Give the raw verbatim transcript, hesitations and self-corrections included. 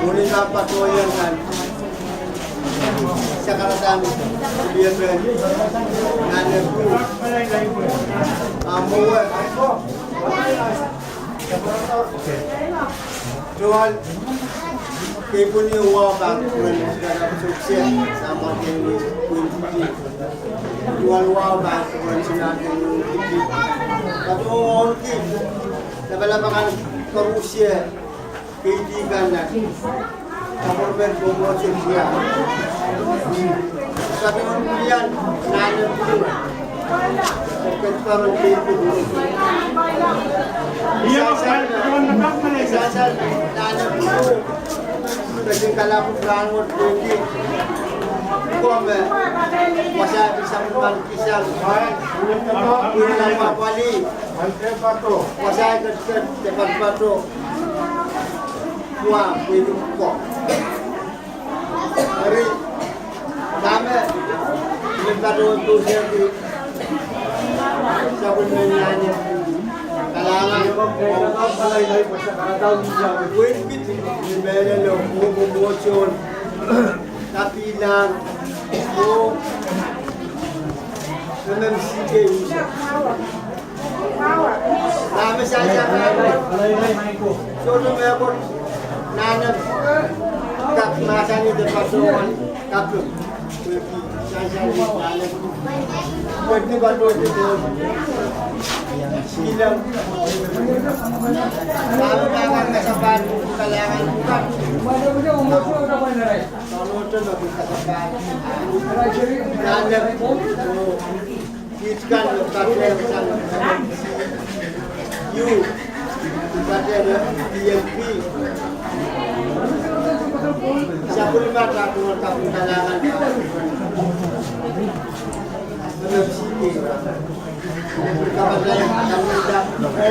Unin pahn patohiong nan sakaradahn liepen nan epwu. Amwo. Tohn keipweni wahu pahn kupwuren sihpw, Samwa Kei Win Pwin Pwin. Duwen wahu pahn kupwuren Sinahn Kei Win Pwin Pwin. Patohwan ki, lapalap akan koarusie, keidi kan nan kapwurmen Pwopwoud Sopwia. Patohwan pwilian nan epwu. Ket pahn keipweni. Sasal, sasal nan epwu. Ketin kalapw rahnwet pwehki komwi. Wasa sapwellimen kisang. Pwihn nan pwapwalih. Wasa ketiket, de patopato. Wa, pwihn ko. Eri, dahme, me patohwan pwuhsehki sapwellimen nan epwu. Kalahngan. Pwihn pwihn, ni mehlelo, mwomwohdiso, kapihlahn, oh, M M C K unsek. Dahme sansal nan, sohte mehkot nan epwu kak mahsanih de patohwan kaping. Pwehki sansal nan epwu. Pwehki patohwan de. Silang. Dahme pahn kasapahl, kalahngan pwukat. Sohte mehkot kasapahl. Nan epwu. Kiht kan me patehng sang, iei patehng P N P. Sapwellime patohwan kaping, kalahngan. M M C K. Kapatail, kaping, oh,